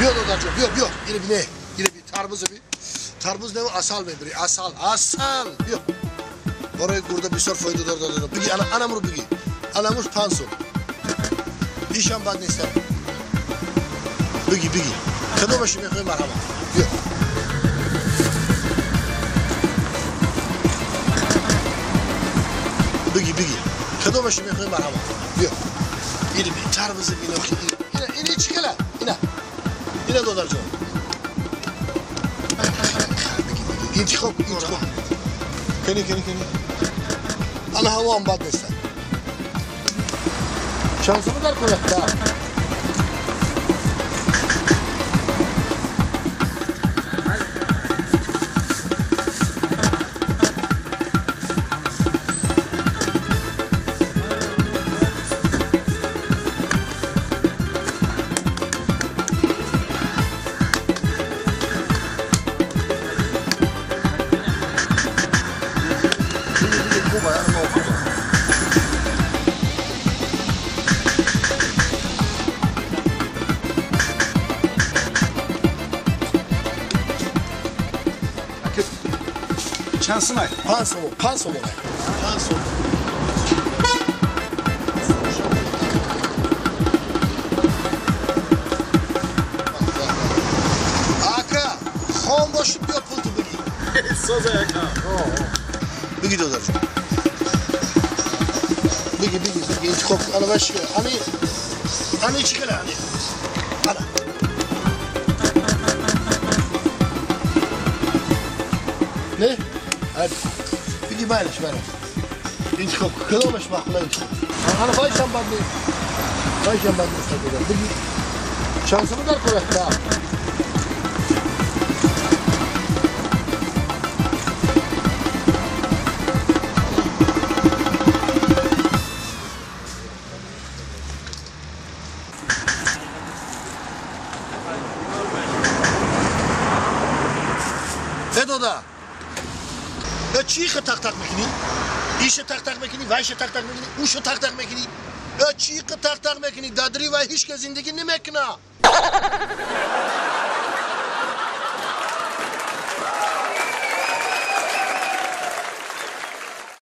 Биё додарҷон, биё, биё. Ире бине, ире би тарбуз би. Тарбуз не, асал мебири, асал, асал. Биё. Барои гурда бисёр фоида дор додарҷон. Биги, ана анамро биги. Анамуш 5 сом. Ишам бад нест. Биги, биги. Кадомаши мехоҳӣ марҳамат. Биё. Биги, биги. Кадомаши мехоҳӣ марҳамат. Биё. Ире би тарбуз бино ки ина ина чӣ кала? Ина. Ина додарҷон. Биги, биги. Интихоб, интихоб. Кани, кани, кани. Ана ҳаво ҳам бад нест. Шансımı дар кунад. Чанд сумай? 5 сом, 5 сом. 5 сом. Ака, хом боши биё пулту биги. Соза ака. Биги додарҷон. Биги, биги, биги, интихоб кун. Ана ваш ами ами чӣ кала ами? Ана. Не? Биги майлаш, майлаш. Интихоб кун. Кадомаш маъқула интихоб. Ана вайшам бад нест. Вайшам бад нест додарҷон. Биги. Шансымы дар кунад. Э дода. Э чӣ тақ-тақ мекунӣ? Иша тақ-тақ мекунӣ, вайша тақ-тақ мекунӣ, уша тақ-тақ мекунӣ. Э чӣ тақ-тақ мекунӣ? Дадри вай ҳеч ка зиндагӣ намекуна.